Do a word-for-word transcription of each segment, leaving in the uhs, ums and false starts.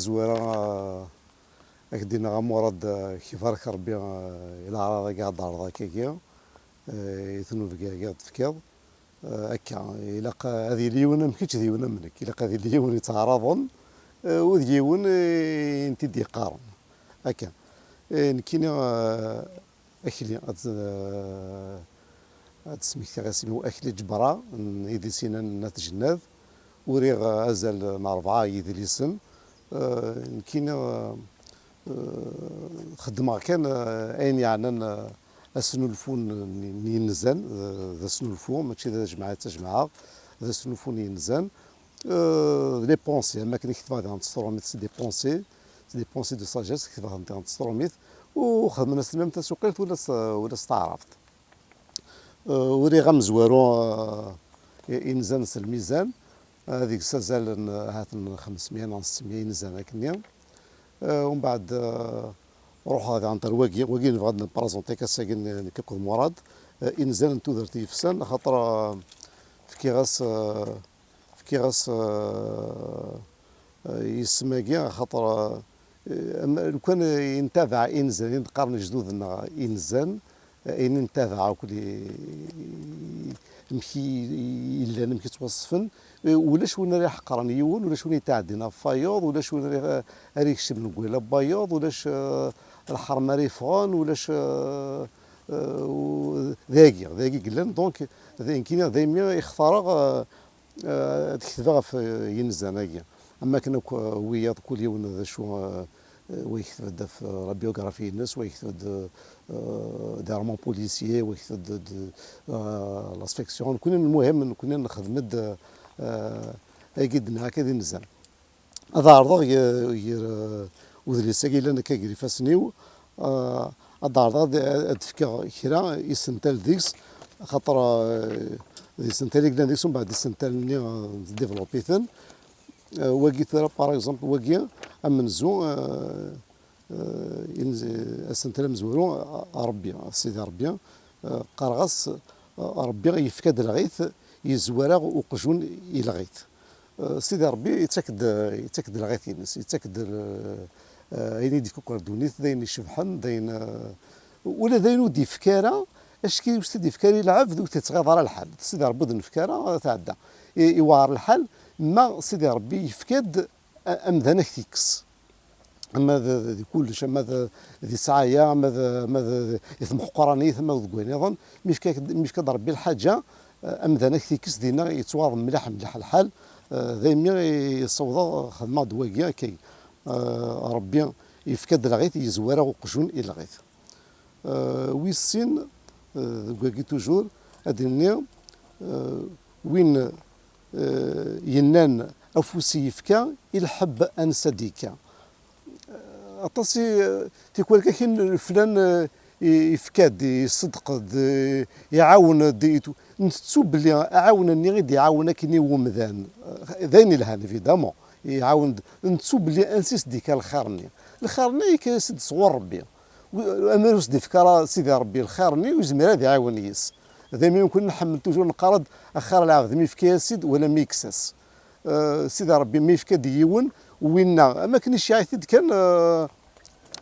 Zwara, eh, ad k-d-iniɣ a Murad, eh, ad k-ibarek Rebbi, eh, i leɛraḍ-agi ad d-terreḍ akkagi, eh, i tnubga-agi ad d-tefkiḍ. Eh, akka, ilaq ad yili yiwen am kečč d yiwen am nekk. Ilaq ad yili yiwen yettɛaraḍen, eh, u d yiwen, eh, i n-t-id-yeqqaren. Akka. Eh, nekkini, eh, akli, ad, eh, ad d-smektiɣ isem-iw, Akli Ǧebra, n Idis Inan n At Jennad. Uriɣ, eh, azal n rebɛa yidlisen. Eh, nekkini, eh, eh, xeddmeɣ kan, eh, ayen yeɛnan, eh, asnulfu n, n, n yinzan, eh, d asnulfu, mačči d ajemɛa i ttejmaɛeɣ, d asnulfu n yinzan. Eh, les pensées, am akken i ketbeɣ diɣen s trumit, c'est des pensées, c'est des pensées de sagesse, ketbeɣ-tent diɣen s trumit, u xedmen-as tmam tasuqilt ula s, ula s taɛrabt. Eh, uriɣ amezwaru, eh, i, inzan s lmizan, eh, deg-s azal n, eh, ahat n xemsemya neɣ settemya inzan akkenni. Eh, umbeɛd, eh, ruḥeɣ diɣen ɣer wagi, wagi nebɣa ad nprésenté-k ass-agi n, nekk akked Murad, eh, inzan n tudert yefsan, axaṭer, eh, fkiɣ-as, eh, fkiɣ-as, eh, eh, isem-agi, axaṭer, eh, am, lukan, eh, i ntabaɛ inzan, i d-qqaren lejdud-nneɣ inzan, eh, ayen i ntabaɛ akk li, amek i, i llan, amek i ttwaṣṣfen, eh, ulac win ara iḥeqren yiwen, ulac win yetɛeddin ɣef wayeḍ, ulac win ara, ara ikecmen deg wayla n wayeḍ, ulac, eh, lḥerma ara yeffɣen, ulac, eh, eh, u-, dagi, dagi i yellan. Donc, d, nekkini daymi i xtareɣ, eh, eh, ad ketbeɣ ɣef, eh, yinzan-agi. Am akken akk, eh, wiyaḍ, kul yiwen d acu, eh, eh, wa yekteb-d ɣef, eh, la biographie-ines, wa yekteb-d, eh, des romans policiers, wa yekteb-d, eh, la fiction. Nekkni, lmuhim, nekkni nxeddem-d, eh, agi d-nniɣ akka d inzan. Ad ɛerḍeɣ g-, gar, eh, udlis-agi yellan akka gar ifassen-iw, eh, ad ɛerḍeɣ ad, ad d-fkeɣ kra isental deg-s, axaṭer, eh, d isental i yellan deg-s, umbeɛd isental-nni, eh, ndéveloppe-iten. Eh, wagi tura, par exemple, wagi amenzu, eh, eh, inz-, asentel amezwaru, a, a Rebbi, a Sidi Rebbi, eh, qqareɣ-as, eh, Rebbi yefka-d lɣit, yezwar-aɣ uqjun i lɣit. Eh, Sidi Rebbi yettak-d, yettak-d lɣit-ines, yettak-d l-, eh, ayen i d-yekkuker ddunit, d ayen icebḥen, d ayen, eh, ula d ayen ur d-yefka ara, acki ur s-t-id-yefka ara i lɛebd, ur t-yettɣiḍ ara lḥal. Sidi Rebbi ur d-nefka ara, tɛedda. I, iwɛer lḥal, ma Sidi Rebbi yefka-d a-, amdan ad k-t-yekkes. Ama d, d, di kullec, ama d, di ssɛaya, ama d, ama d, di tmeqqranit, ama deg wayen iḍen, mi yefka, mi yefka-d Rebbi lḥaǧa, eh, amdan ad k-t-yekkes, dinna yettwaɣeḍ mliḥ, mliḥ lḥal. Eh, daymi i ssawḍeɣ xedmeɣ-d wagi akka. Eh, Rebbi yefka-d lɣit, yezwar-aɣ uqjun i lɣit. Euh, wis sin, euh, deg wagi toujours, ad d-nini, euh, win, euh, yennan afus i yefka, i lḥebb ansa d-yekka. Euh, aṭas i, euh, tikwal kakin flan, euh, i, ifka-d, iṣeddeq-d, euh, iɛawen-d, itu-, nettu belli aɛawen-nni i d-iɛawen akken i wemdan, euh, d ayen ilhan, évidemment, iɛawen-d, nettu belli ansi s-d-yekka lxir-nni. Lxir-nni yekka-as-d sɣur Rebbi. Wi-, amer ur s-d-ifka ara Sidi Rebbi lxir-nni, ur yezmir ad iɛiwen yis. Daymi nekkni nḥemmel toujours neqqar-d, axir lɛebd mi yefka-yas-id wala mi yekkes-as. Euh, Sidi Rebbi mi yefka-d i yiwen, winna, am akken iceyyeɛ-it-id kan, euh,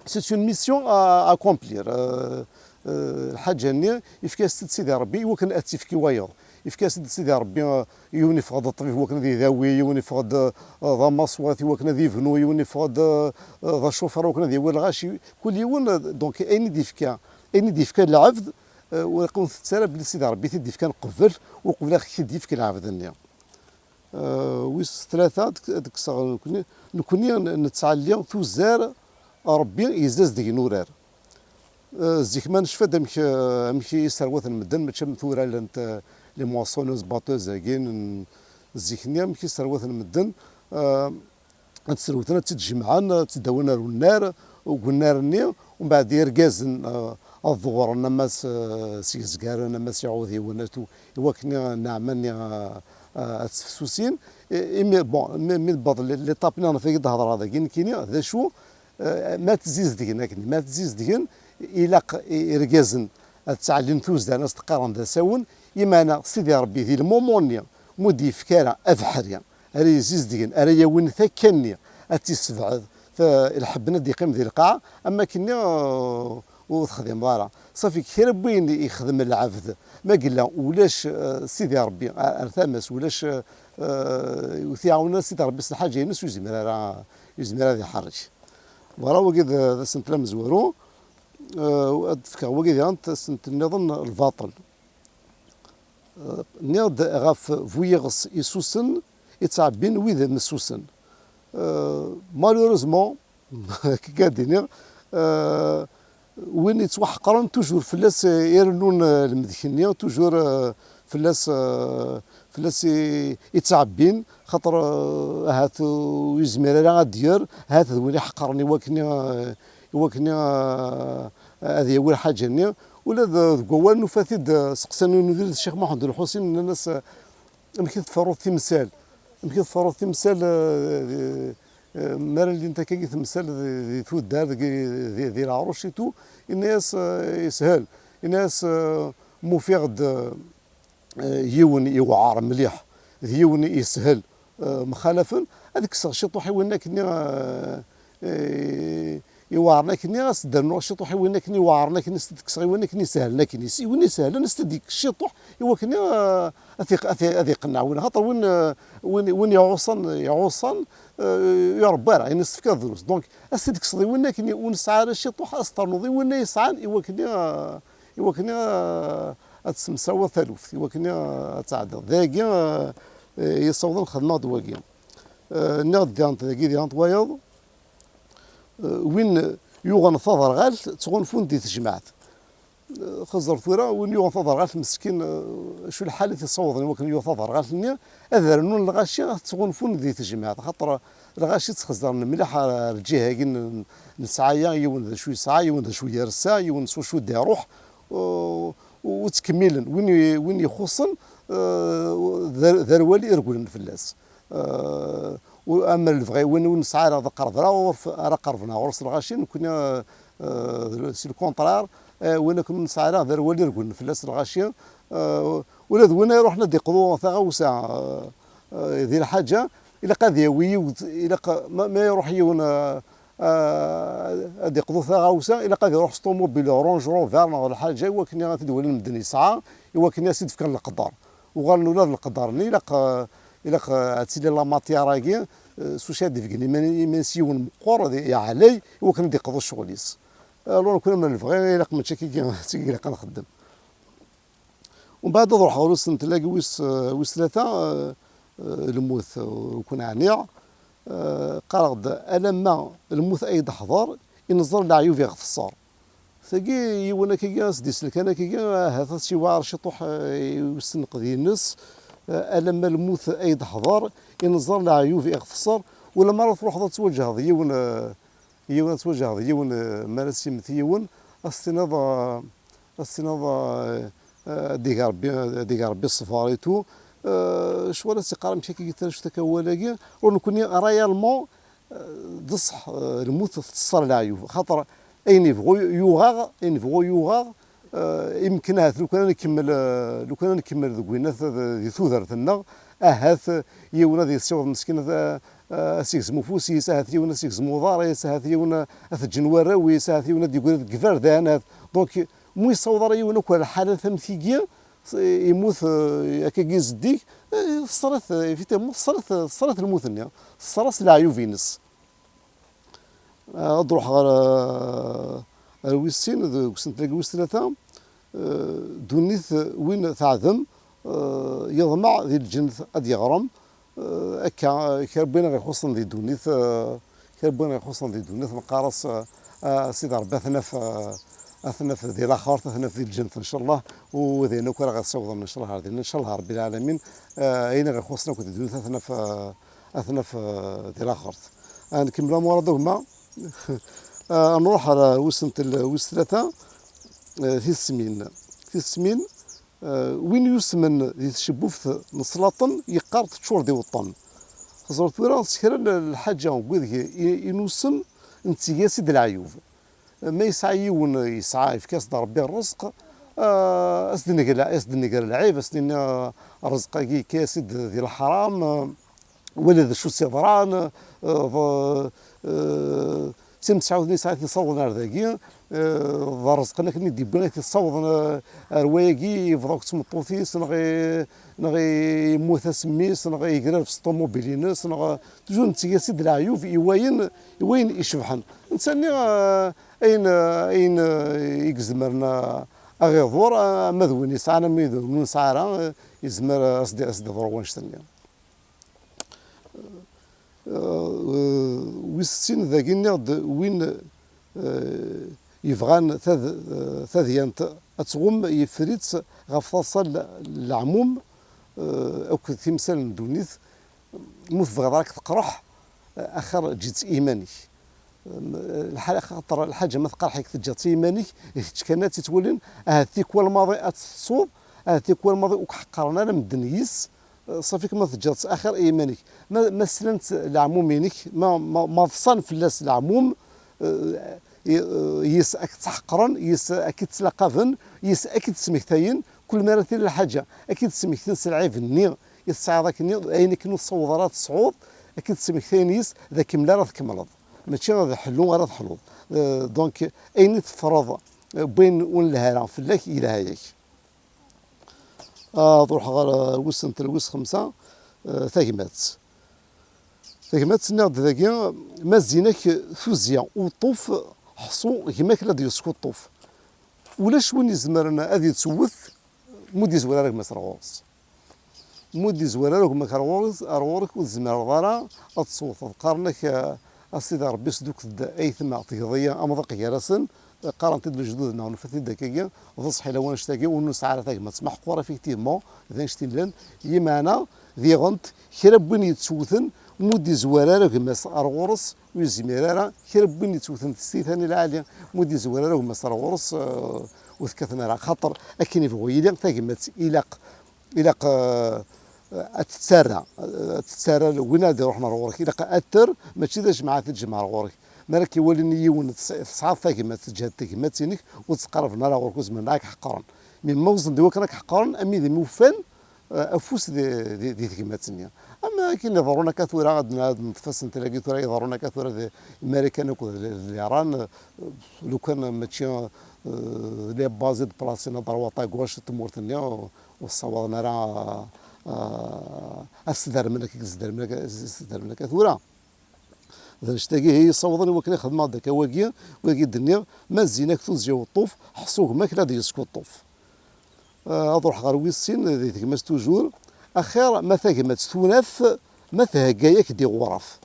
c'est une mission à accomplir. Euh, euh, lḥaǧa-nni, yefka-yas-tt-id Sidi Rebbi, i wakken ad tt-ifk i wayeḍ. Yefka-yas-d Sidi Rebbi, eh, yiwen yeffeɣ-d d ṭṭbib i wakken ad idawi, yiwen yeffeɣ-d, eh, d amaṣwat i wakken ad ibnu, yiwen yeffeɣ-d, eh, d acufar i wakken ad yawi lɣaci. Kul yiwen, eh, donc, ayen i d-yefka, ayen i d-yefka lɛebd, eh, ur iqum tettara belli Sidi Rebbi i t-id-yefkan qbel, uqbel ad k-id-yefk lɛebd-nni. Eh, wis tlata, ad k-, ad k-kkseɣ nekni, nekni n-, nettɛelli tuzzar, Rebbi yezza-z deg-n urar. Eh, zik ma necfa-d amek, eh, amek i sserwaten medden, mačči am tura llant, eh, les moissonneuses batteuses-agi n zik-nni, amek i sserwaten medden, eh, ad sserwten, ad tt-id-jemɛen, ad tt-id-awin ar unnar, deg unnar-nni, umbeɛd irgazen, eh, ad ḍewren ama s, eh, s yezgaren, ama s iɛudiwen, atu, i wakken i nneɛma-nni, eh, eh, ad sefsusin. I, imi, bon, mi, mi newweḍ l-, l'étape-nni ɣef i d-hedreɣ dagi nekkini, d acu, Eh, ma tzizdgen akken, ma tzizdgen, ilaq i, irgazen ad ttɛellin tuzzar, ad s-qqaren d asawen, imeɛna Sidi Rebbi di lmumu-nni, mu d-yefka ara abeḥri, ara izizdgen, ara yawin takka-nni, ad tt-issebɛed, lḥebb-nni ad d-yeqqim di lqaɛa, am akken-nni, eh, ur texdimeḍ ara. Ṣafi, kra n wayen yexdem lɛebd, ma yella ulac, eh, Sidi Ṛebbi ar, ar tama-s, ulac, eh, ur t-iɛawen ara Sidi Ṛebbi s lḥaǧa-ines, ur yezmir ara, ur yezmir ad iḥerrek. Voilà, wagi d, d asentel amezwaru. Eh, ad d-fkeɣ wagi diɣen asentel nniḍen, lbaṭel. Eh, nniɣ-d ɣef bu yiɣes isusen i ttɛebbin wid messusen. Eh, malheureusement, akka ad d-iniɣ, eh, win yettwaḥeqren, toujours fell-as, eh, i rennun, eh, lemdek-nni, toujours, eh, fell-as, eh, fell-as i, i ttɛebbin, xaṭer, eh, ahat ur yezmir ara ad d-yerr, ahat d win iḥeqren i wakken, eh, i wakken, eh, ad yawi lḥaǧa-nni. Ula d, deg wawal nufa-t-id, eh, seqsan Nnudir d Ccix Muḥend Lḥusin, nnan-as, eh, amek i tferruḍ timsal? Amek i tferruḍ timsal, eh, eh, mi ara llint akkagi temsal di, di tuddar, di, di, di Leɛruc et tout? Inna-yas, eh, yeshel. Inna-yas, eh, ma ufiɣ-d, eh, yiwen iwɛer mliḥ d yiwen yeshel, eh, mxalafen, ad kkseɣ ciṭuḥ i win akkenni, eh, eh, iweɛren akkenni, ad s-d-rnuɣ ciṭuḥ i win akkenni iweɛren akkenni, s-d-kkseɣ i win akkenni isehlen akkenni, s-, i win isehlen, s-d-ikkes ciṭuḥ i wakken, eh, ad iq-, ad i-, ad iqenneɛ win, xaṭer win, eh, win, win iɛuṣan, iɛuṣan, eh, ur iṛebba ara, ayen s-tefkiḍ drus. Donc, ad s-d-kkseḍ i win akkenni ur nesɛi ara ciṭuḥ, ad s-ternuḍ i win ay yesɛan i wakken, eh, i wakken, eh, ad tessemsaweḍ taluft, i wakken, eh, ad tɛeddiḍ. Dagi, eh, eh, yessawḍen xedmeɣ-d wagi. Eh, nniɣ-d diɣen dagi, diɣen wayeḍ, eh, win yuɣen taderɣalt, ttɣunfun di tejmaɛt. Eh, xeẓẓer tura, win yuɣen taderɣalt meskin, eh, acu lḥal i t-yessawḍen i wakken yuɣ taderɣalt-nni, ad rnun lɣaci, ad ttɣunfun di tejmaɛt, axaṭer lɣaci ttxezzren mliḥ ar, ar lǧiha-agi n, n ssɛaya, yiwen d acu yesɛa, yiwen d acu yersa, yiwen s wacu d-iruḥ, eh, ur ttkemmilen. Win i, win ixuṣṣen, eh, d ar-, d arwali i regglen fell-as. Eh, u-, ama lebɣi, win ur nesɛi ara ad qerben ara ɣur-, ara qerben ɣur-s lɣaci, nekkni, eh, eh, si le contraire, eh, win akken ur nesɛi ara d arwali i regglen fell-as lɣaci, eh, ula d win ara iruḥen ad d-iqḍu taɣawsa, eh, eh, di lḥaǧa, ilaq ad yawi yiwet, ilaq ma, ma iruḥ yiwen, eh, eh, ad d-iqḍu taɣawsa, ilaq ad iruḥ s ṭumubil Range Rover neɣ lḥaǧa, i wakken ad t-id-walin medden yesɛa, i wakken ad s-id-fken leqder. Uɣalen ula d leqder-nni, ilaq, eh, ilaq, eh, ad tili la matière-agi, eh, s wacu ad d-ibeggen iman-, iman-is yiwen meqqer, d, yeɛlay, i wakken ad d-iqḍu ccɣel-is. Alors, nekkni ma lebɣi, ilaq mačči akka, akka ilaq ad nxeddem. Umbeɛd ad ruḥeɣ ɣer usentel-agi wis, eh, wis tlata, eh, eh, lmut, eh, ur ken-ɛniɣ. Eh, qqareɣ-d, alamma lmut ay d-ḥḍer, i neẓẓar leɛyub iɣ-teṣṣer. Tagi, yiwen akkagi, as-d-isel kan akkagi, ahat ad s-iwɛer ciṭuḥ, eh, i usenqed-ines, eh, alamma lmut ay d-ḥḍer, i neẓẓar leɛyub iɣ-teṣṣer, ulamma ara truḥeḍ ad twajheḍ yiwen, eh, yiwen ad twajheḍ yiwen, eh, mi ara s-yemmet yiwen, ad s-tiniḍ, eh, ad s-tiniḍ, eh, eh, ad d-ig Rebbi, ad d-ig Rebbi ṣṣber et tout. Eh, ccɣel ad s-iqqar amek akka i ttarǧut akka wawal-agi, ur nekkni réellement, eh, d ṣṣeḥ, eh, lmut teṣṣer leɛyub, xaṭer ayen yebɣu yuɣ-aɣ, ayen yebɣu yuɣ-aɣ, eh, imken ahat lukan ad nkemmel, eh, lukan ad nkemmel deg winna t-, di tudert-nneɣ, ahat yiwen ad yessiweḍ meskin ad, eh, ad s-igzem ufus-is, ahat yiwen ad s-igzem uḍar-is, ahat yiwen ad t-ǧǧen warraw-is, ahat yiwen ad d-yegri deg iberdan, ahat, donc, mu yessaweḍ ara yiwen akk ar lḥalat am tigi, s-, yemmut, eh, akkagi zeddig, eh, teṣṣer-it, eh, effectivement, teṣṣer-it, teṣṣer-it lmut-nni, teṣṣer-as leɛyub-ines. Eh, ad ruḥeɣ ɣer, eh, ar wis sin, deg usentel-agi wis tlata, eh, ddunit win teɛdem, eh, yeḍmeɛ di lǧennet ad yeɣrem, eh, akka, eh, kra n wayen ixuṣṣen di ddunit, eh, kra n wayen ixuṣṣen di ddunit, neqqar-as, eh, a Sidi Ṛebbi, ad t-naf, eh, ad t-naf di laxert, ad t-naf di lǧennet, ncallah, u d ayen akk ara ɣ-issiwḍen, ncallah, ar dinna, ncallah, Ṛebbi lɛalamin, eh, ayen i ɣ-ixuṣṣen akk di ddunit, ad t-naf, eh, ad t-naf, eh, di laxert. Ah, nkemmel amur-a d gma. Ah, nruḥ ar, ar usentel wis tlata, eh, tismin. Tismin, eh, win yusmen di tcebbubt n ṣṣlaṭen, yeqqar teččur d iweṭṭen. Teẓreḍ tura, s kra n lḥaǧa n wid i, i nusem, netteg-as-id leɛyub. Ma yesɛa yiwen, yesɛa, yefka-as-d Ṛebbi ṛṛezq, eh, as-d-nger, as-d-nger lɛib, as-nini, eh, ṛṛezq-agi yekka-as-id di leḥram, eh, wala d acu s-yeḍran, eh, d-, Eh, d timsɛiwt-nni sɛa t-yessawḍen ar dagi, eh, d rrezq-nni akken i d-yewwi i t-yessawḍen, eh, ar wayagi, yebḍa akked tmeṭṭut-is, neɣ i, neɣ i yemmut-as mmi-s, neɣ yegrar s ṭumubil-ines, neɣ, eh, toujours netteg-as-id leɛyub i wayen, i wayen icebḥen. Netta-nni, eh, ayen, eh, ayen, eh, i izemren, eh, a ɣ-iḍur, eh, ama d win yesɛan, ama d win ur nesɛi ara, eh, yezmer, eh, a s-d-, a s-d-iḍru wannect-nni. Eh, wis sin dagi nniɣ-d win, eh, yebɣan tad-, eh, tadyant ad tɣum yeffer-itt ɣef taḍsa n leɛmum, eh, akked timsal n ddunit. Ma ur tebɣiḍ ara ad k-teqreḥ, eh, axir eǧǧ-itt i yiman-ik. Em, lḥal-, axaṭer lḥaǧa ma tqerḥ-ik teǧǧa-tt i yiman-ik, d kečč kan ad tt-ittwalin, ahat tikwal maḍi ad tt-tettuḍ, ahat tikwal maḍi ur k-ḥeqqren ara medden yis, eh, ṣafi kma teǧǧiḍ-tt axir i yiman-ik. Ma, ma slant leɛmum-inek, ma, ma, ma ḍsan fell-as leɛmum, eh, i-, eh, yis ad k-ttḥeqren, yis ad k-id-ttlaqaben, yis ad k-id-smektayen, kul mi ara tili lḥaǧa ad k-id-smektin s lɛib-nni i tesɛiḍ akkenni, ayen akken ur tessaweḍ ara ad tesɛuḍ, ad k-id-smektayen yis d akemmel ara tkemmleḍ. Mačči d ḥellu ara teḥluḍ. Eh, donc, ayen i teffreḍ, eh, n wayen ur nelhi ara fell-ak, yelha-yak. Ad ruḥeɣ ɣer, eh, wis n telwis xemsa, eh, tagmat. Tagmat nniɣ-d dagi, ma zzin-ak tuzzya uṭṭuf, ḥṣu gma-k la d-yeskuṭṭuf. Ulac win izemren ad yettwet, ma ur d-yezwir ara gma-s ar ɣur-s. Ma ur d-yezwir ara gma-k ar ɣur-s, ar ɣur-k, ur tezmireḍ ara ad tessewteḍ. Qqaren-ak, eh, a Sidi Ṛebbi, sdukket-d aytma, tgeḍ-iyi amḍiq gar-asen. Qqaren-t-id lejdud-nneɣ, nufa-t-id akkagi, d ṣṣeḥ i lawan annect-agi, ur nesɛi ara tagmat meḥqur, effectivement, d annect i llan. Yimeɛna, diɣent, kra n win yettewten, ma ur d-yezwar ara gma-s ar ɣur-s, ur yezmir ara, kra n win yettewten s tiyita-nni lɛali, ma ur d-yezwar ara gma-s ar ɣur-s, eh, ur t-kkaten ara. Axaṭer, akken ibɣu yili, tagmat ilaq, ilaq, eh, ad tettarra, eh, ad tettarra win ad iruḥen ar ɣur-k, ilaq ad ter, mačči d ajmaɛ ad t-tejmeɛ ar ɣur-k. Mi ara k-iwalin yiwen, tes-, tesɛiḍ tagmat, teǧhed tegmat-inek, ur ttqaraben ara ɣur-k, ur zmiren ara ad k-ḥeqren. Mi ma ur ẓen d iwakken ad k-ḥeqren, am wid umi ufan, eh, afus di, di, di tegmat-nni. Am akken iḍerrun akka tura, ad n-, ad neṭṭef asentel-agi tura, iḍerrun akka tura di Marikan akked l-, d Liran, eh, lukan mačči, eh, les bases déplacées à droite à gauche n tmurt-nni, ur, ur ssawaḍen ara, eh, ad sdermen akka, sdermen akka, sdermen akka tura. D annect-agi i yi-ssawḍen i wakken i xedmeɣ-d akka wagi, wagi d-nniɣ, ma zzin-ak tuzzya uṭṭuf, ḥṣu gma-k la d-yeskuṭṭuf. Ah, ad ruḥeɣ ɣer wis sin, di tegmat toujours. Axir ma tagmat tunaf, ma thegga-yak-d iɣuraf.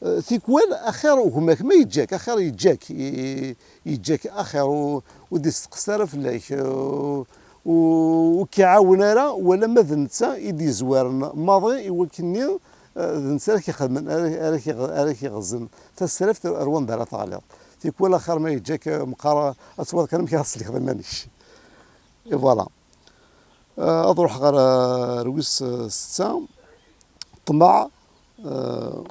Eh, tikwal, axir gma-k ma yeǧǧa-k, axir yeǧǧa-k, i-, yeǧǧa-k, axir u-, ur d-isteqsa ara fell-ak, u-, u-, ur k-iɛawen ara, wala ma d netta i d-yezwaren maḍi i wakken-nni, eh, d netta ara k-ixedmen, ara, ara k-iɣ-, ara k-iɣzen tasraft ar wanda ara teɣliḍ. Tikwal axir ma yeǧǧa-k, eh, meqqar ad twaliḍ kan amek ara tsellkeḍ iman-ik. Et voilà. Eh, ad ruḥeɣ ɣer, eh, ar wis, eh, setta. Ṭṭmeɛ, eh,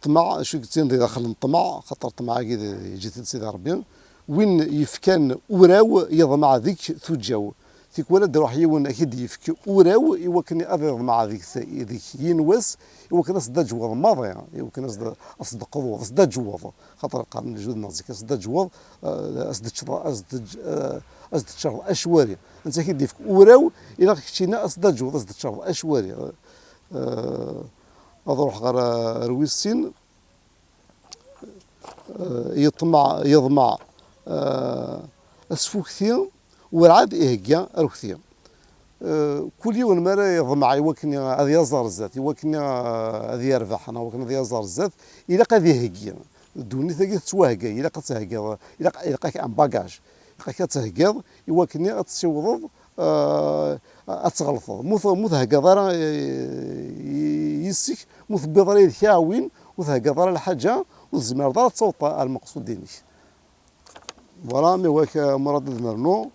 ṭṭmeɛ, acu i yettin di daxel n ṭṭmeɛ, xaṭer ṭṭmeɛ-agi d, yeǧǧa-t-id Sidi Ṛebbi. Win yefkan uraw, yeḍmeɛ deg-k tuǧǧaw. Tikwal ad d-iruḥ yiwen ad k-id-yefk uraw i wakken ad iḍmeɛ deg-s, deg-k yiwen wass, i wakken ad s-d-aǧweḍ maḍi, i wakken ad s-d-, ad s-d-teqḍuḍ, ad s-d-aǧweḍ. Xaṭer qqaren lejdud-nneɣ zik, ad s-d-aǧweḍ, eh, ad s-d-teččeḍ, ad s-d-tečč-, eh, ad s-d-teččeḍ acwari. Netta ak-id-yefk uraw, ilaq keččini ad s-d-aǧweḍ, ad s-d-teččeḍ acwari. Eh, ad ruḥeɣ ɣer, ɣer wis sin. Eh, yeṭmeɛ, yeḍmeɛ, eh, asfukti, werɛad ihegga arekti. Eh, kul yiwen mi ara yeḍmeɛ i wakken ad yaẓ ar zdat, i wakken, eh, ad yerbeḥ, neɣ wakken ad yaẓ ar zdat, ilaq ad iheggi. Ddunit-agi tettwahegga, ilaq ad theggiḍ, ilaq, ilaq-ak un bagage. Ilaq-ak ad theggiḍ i wakken ad tessiwḍeḍ, eh, ad tɣelṭeḍ. Ma ur t-, ma ur theggaḍ ara, eh, yis-k, ma ur tewwiḍ ara yid-k aɛwin, ur theggaḍ ara lḥaǧa, ur tezmireḍ ara ad tawḍeḍ ar lmeqsud-inek. Voilà, mi wak, eh, Murad ad nernu,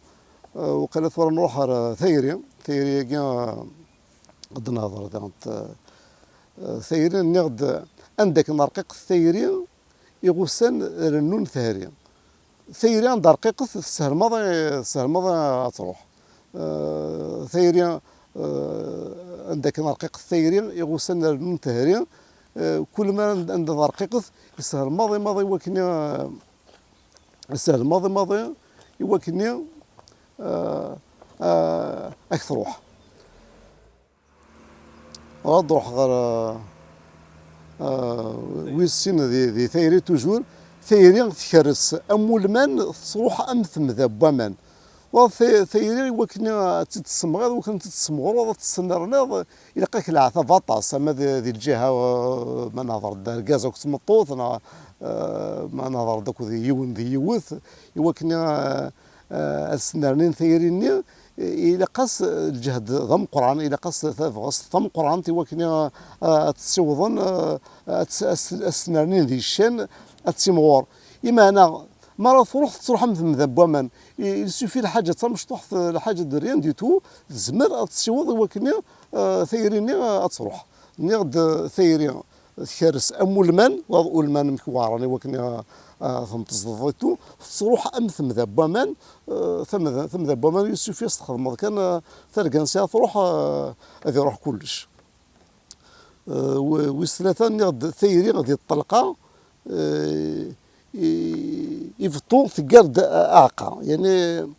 eh, waqila tura nruḥ ar, eh, tayri. Tayri-agi, eh, ad nehḍer daɣen, eh, tayri, nniɣ-d, anda akken rqiqet tayri, iɣusan rennun tehri. Tayri anda rqiqet, teshel maḍi, teshel maḍi ad truḥ. Eh, tayri, eh, anda akken rqiqet tayri, iɣusan rennun tehri, Eh, kul mi ara anda d arqiqet, yeshel maḍi maḍi i wakken, eh, yeshel maḍi maḍi i wakken, eh, eh, ad k-truḥ. Ad ruḥeɣ ɣer, eh, eh, wis sin di, di tayri toujours. Tayri tkerres am ulman, tettruḥ am temda n waman. Wa ta-, tayri i wakken ad tt-id-tessemɣiḍ, i wakken ad tt-id-tessemɣreḍ, ad tt-tesnerniḍ, ilaq-ak leɛtab aṭas, ama di, di lǧiha, eh, ma nehḍer-d d argaz akked tmeṭṭut, neɣ, eh, ma nehḍer-d akked yiwen d yiwet, i wakken, eh, eh, ad snernin tayri-nni, eh, ilaq-as lǧehd d ameqqran, ilaq-as tabɣest tameqqrant i wakken, eh, ad tt-ssiwḍen, eh, ad tt-, ad s-, ad snernin di ccan, ad timɣur. Imeɛna, mi ara truḥ, tettruḥ am temda n waman. I, il suffit lḥaǧa d tamecṭuḥt, lḥaǧa de rien du tout, tezmer ad tessiweḍ i wakken, eh, tayri-nni, eh, ad truḥ. Nniɣ-d, eh, tayri tkerres am ulman, waḍ ulman amek weɛren i wakken, eh, eh, tenṭeẓdeḍ et tout, tettruḥ am temda n waman, eh, tamda, tamda n waman, il suffit ad s-txedmeḍ kan, eh, targa-nsi ad truḥ, eh, ad iruḥ kullec. Eh, wi-, wis tlata, nniɣ-d tayri di ṭṭelqa, eh, i, i beṭṭu teggar-d a-, aɛeqqa. Yani,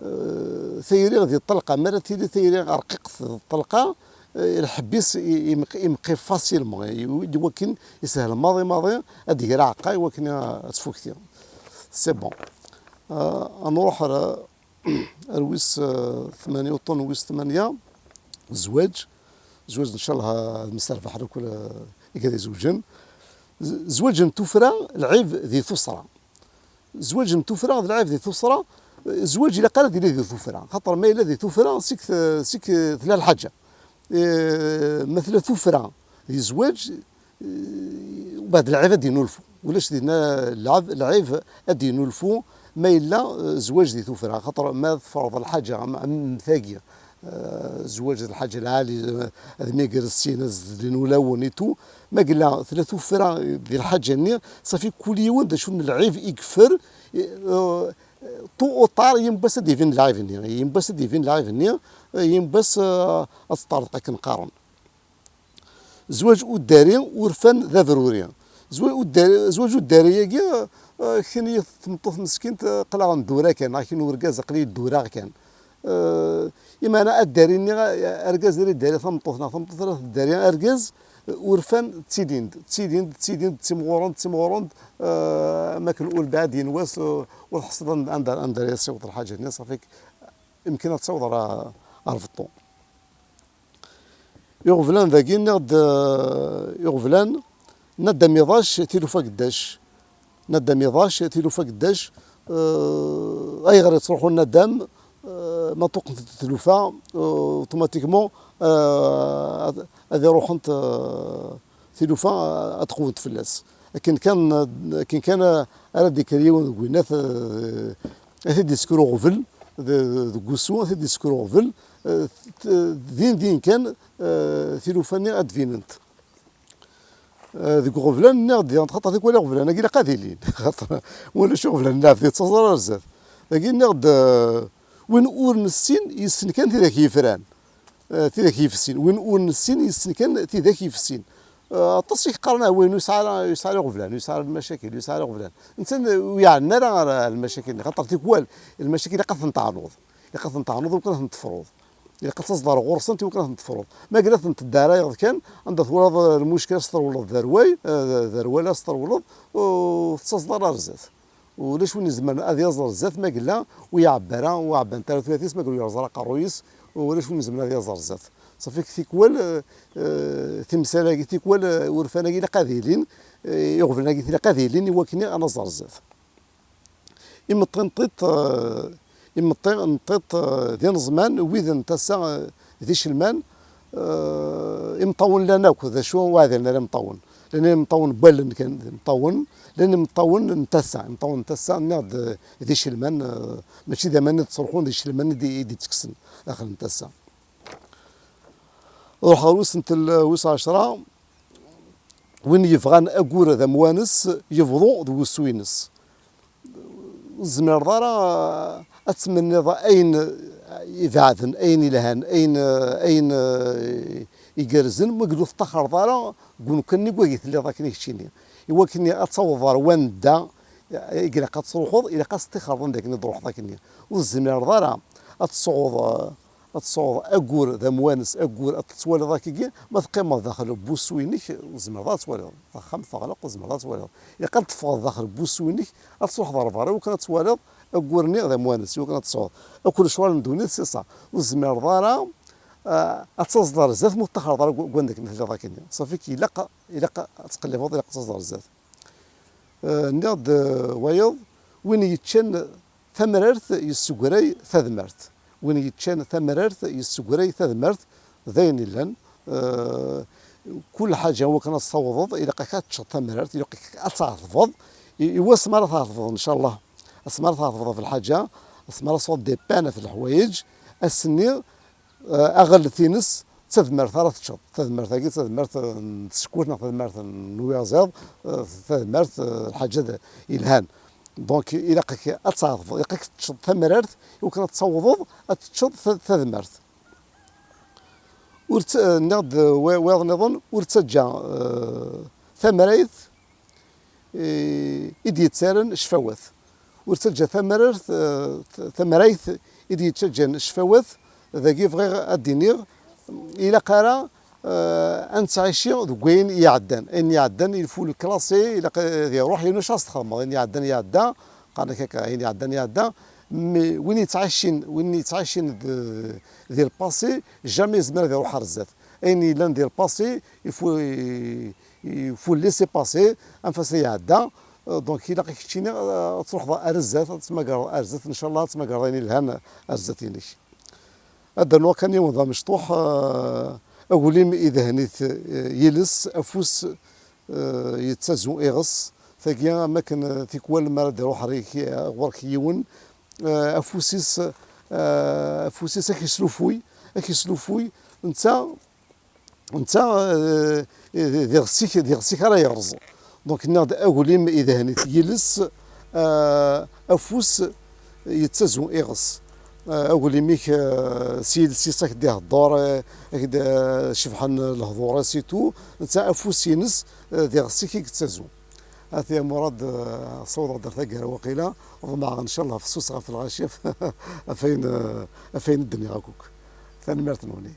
eh, tayri di ṭṭelqa, mi ara tili tayri rqiqet d ṭṭelqa, eh, lḥebb-is i, imq-, imqi facilement, i, i wakken yeshel maḍi maḍi ad d-iger aɛeqqa i wakken ad tfukti. C'est bon. Eh, ad nruḥ ar, ar wis, eh, tmanya, uṭṭun wis tmanya, zzwaǧ. Zzwaǧ, ncallah, ad mserbeḥen akk, eh, igad izewǧen. Z-, zzwaǧ n tuffra, lɛib di tuṣra. Zzwaǧ n tuffra d lɛib di tuṣra. Zzwaǧ ilaq ara d-yili di tuffra, xaṭer ma yella di tuffra, seg t-, seg tella lḥaǧa. Eh, ma tella tuffra di zzwaǧ, eh, umbeɛd lɛib ad d-yennulfu. Ulac dinna lɛib, lɛib ad d-yennulfu ma yella, eh, zzwaǧ di tuffra, xaṭer ma teffreḍ lḥaǧa am, am tagi, eh, zzwaǧ d lḥaǧa lɛali, eh, ad miger sin, ad zedlen ulawen et tout. Ma yella tella tuffra di lḥaǧa-nni, safi kul yiwen d acu n lɛib i yeffer, eh, tôt ou tard, yiwen wass ad d-ibin lɛib-nni, yiwen wass ad d-ibin lɛib-nni, yiwen wass, eh, ad teṭṭerḍeq akken qqaren. Zzwaǧ uddari, urfan d abruri. Zzwaǧ uddari, zzwaǧ uddari-agi, eh, kini tmeṭṭut meskint, eh, aql-aɣ ndura kan, neɣ kini urgaz aql-i ddureɣ kan. Eh, imeɛna addari-nni, eh, argaz ara iddari tameṭṭut, neɣ tameṭṭut ara teddari argaz, eh, urfan ttilin-d, ttilin-d, ttilin-d, ttimɣuren-d, ttimɣuren-d, eh, am akken ur lbiɛid yiwen wass, eh, ur tḥṣiḍ anda, anda, anda ara yessiweḍ lḥaǧa-nni, ṣafi imken ad taweḍ ɣer, ɣer beṭṭu. Iɣeblan dagi, nniɣ-d, eh, iɣeblan, naddam iḍac, tilufa geddac. Naddam iḍac, tilufa geddac. Eh, ayɣer yettruḥu naddam? Eh, ma ṭuqqent tlufa, eh, automatiquement, eh, ad, ad iruḥent, eh, tilufa, eh, ad qewwent fell-as. Akken kan, akken kan, eh, ara d-ikker yiwen deg winnat, eh, ad t-id-isker uɣbel, de-, de-, deg wusu, ad t-id-isker uɣbel, eh, t-, din din kan, eh, tilufa-nni ad d-binent. Eh, deg uɣeblan, nniɣ-d, xaṭer tikwal iɣeblan-agi ilaq ad ilin. Xaṭer ma ulac iɣeblan n lɛebd, yettaẓ ara ar zdat. Dagi nniɣ-d, eh, win ur nessin, yessen kan tidak yefran. Eh, tidak yefsin. Win ur nessin, yessen kan tidak yefsin. Eh, aṭas i yeqqaren, ah, win ur yesɛi ara, ur yesɛi ara iɣeblan, ur yesɛi ara lmacakil, ur yesɛi ara iɣeblan. Netta ur iɛenni ara ɣer, eh, lmacakil-nni, xaṭer tikwal, lmacakil ilaq ad tent-teɛnuḍ. Ilaq ad tent-teɛnuḍ, iwakken ad tent-tefruḍ. Ilaq ad taẓeḍ ar ɣur-sent, iwakken ad tent-tefruḍ. Ma yella ad tent-teddareyeḍ kan, anda twalaḍ, eh, lmuckil ad s-trewleḍ d arway, eh, d arwala ad s-trewleḍ, ur tettaẓeḍ ara ar zdat. Ulac win izemren ad yaẓ ar zdat ma yella ur iɛebba ara, ur ɛebbant ara tuyat-is, ma yella ur yerẓa ara aqerruy-is, ulac win izemren ad yaẓ ar zdat. Ṣafi tikwal, eh, eh, timsal-agi, tikwal, eh, urfan-agi ilaq ad ilin, eh, iɣeblan-agi ilaq ad ilin i wakken ad naẓ ar zdat. Imeṭṭi n tiṭ, eh, imeṭṭi n tiṭ, eh, d ineẓman, wid n tasa, eh, d icelman, eh, imeṭṭawen llan akk, d acu ur ɛdilen ara imeṭṭawen. Llan imeṭṭawen n wallen kan, d imeṭṭawen, llan imeṭṭawen n tasa, imeṭṭawen n tasa, nniɣ-d, eh, d icelman, eh, mačči d aman i d-ttruḥun, d icelman i d-, i d-ittekksen daxel n tasa. Ruḥ ɣer usentel wis ɛecra, win yebɣan aggur d amwanes, yebḍu d wusu-ines. Ur tezmireḍ ara ad tmenniḍ ayen ibeɛden, ayen ilhan, ayen, ayen, eh, igerrzen, ma ur teṭṭaxreḍ ara deg umkan-nni deg wagi telliḍ akken i keččini. I wakken ad tawḍeḍ ɣer wanda i ilaq ad truḥeḍ, ilaq ad teṭṭixreḍ anda akken i d-truḥeḍ akkenni. Ur tezmireḍ ara ad tesɛuḍ, ad tesɛuḍ aggur d amwanes, aggur ad tettwaliḍ akkagi, ma teqqimeḍ daxel n wusu-inek, ur tezmireḍ ara ad twaliḍ. Taxxamt teɣleq, ur tezmireḍ ara ad twaliḍ. Ilaq ad teffɣeḍ daxel n wusu-inek, ad truḥeḍ ɣer berra, i wakken ad twaliḍ aggur-nni d amwanes, i wakken ad tesɛuḍ akk lecɣal n ddunit, c'est ça. Ur tezmireḍ ara, ah, ad taẓeḍ ar zdat, ma ur teṭṭaxreḍ ara deg wanda akken telliḍ akkenni. Ṣafi, ilaq, ilaq ad tqellibeḍ, ilaq ad taẓeḍ ar zdat. Eh, nniɣ-d, eh, wayeḍ, win yeččan tamrart yessegray tadmert. Win yeččan tamrart yessegray tadmert, d ayen illan. Eh, kul ḥaǧa wakken ad tawḍeḍ, ilaq-ak ad teččeḍ tamrart, ilaq-ak ad tɛetbeḍ. I, i wass mi ara tɛetbeḍ, ncallah, asmi ara tɛetbeḍ ɣef lḥaǧa, asmi ara tesɛuḍ des pannes ɣef leḥwayeǧ, ass-nni, eh, aɣellet-ines d tadmert ara teččeḍ. Tadmert-agi d tadmert n tsekkurt neɣ tadmert n uyaziḍ, eh, tadmert, eh, lḥaǧa d-, yelhan. Donc, ilaq-ak ad tɛetbeḍ, ilaq-ak teččeḍ tamrart, i wakken ad tawḍeḍ ad teččeḍ ta-, tadmert. Ur tt-, eh, nniɣ-d, eh, wa-, wayeḍ nniḍen, ur ttaǧǧa, eh, tamrayt i, i d-yettarran ccfawat. Ur ttaǧǧa tamrart, eh, t-, tamrayt i d-yettaǧǧan ccfawat, dagi bɣiɣ ad d-iniɣ, ilaq ara, eh, ad nettɛici deg wayen iɛeddan. Ayen iɛeddan, il faut le classer, ilaq ad iruḥ, yernu acu ad s-txedmeḍ, ayen iɛeddan iɛedda, qqaren-ak akka, ayen iɛeddan iɛedda, mais win yettɛicin, win yettɛicin d-, di le passé, jamais yezmer ad iruḥ ar zdat. Ayen yellan di le passé, il faut, il faut le laisser passer, anef-as ad iɛedda. Euh, donc, ilaq i keččini, euh, ad truḥeḍ ar zdat, ad tmagreḍ ar zdat, ncallah ad tmagreḍ ayen yelhan ar zdat-inek. Ad d-rnuɣ kan yiwen d amecṭuḥ, euh, aglim idhen-it, euh, yiles, afus, euh, yettazu iɣes. Tagi, am akken, euh, tikwal mi ara d-iruḥ ar-, ɣur-k yiwen, euh, afus-is, euh, afus-is ad k-islufuy, ad k-islufuy, netta netta, eh, d iɣes-ik, d iɣes-ik ara yerẓ. Donc, nniɣ-d aglim idhen-it yiles, eh, afus yettazu iɣes. Eh, aglim-ik, eh, s yiles-is ad k-d-ihedder, eh, ad k-d-, eh, cebḥen lehdur-is et tout. Netta afus-ines, eh, d iɣes-ik i yettazu. Ati a Murad, eh, ssawḍeɣ-d ar taggara waqila, ḍemɛeɣ, ncallah, fessus ɣef lɣaci, ɣef ayen, eh, ɣef ayen d-nniɣ akk. Tanemmirt-nwen.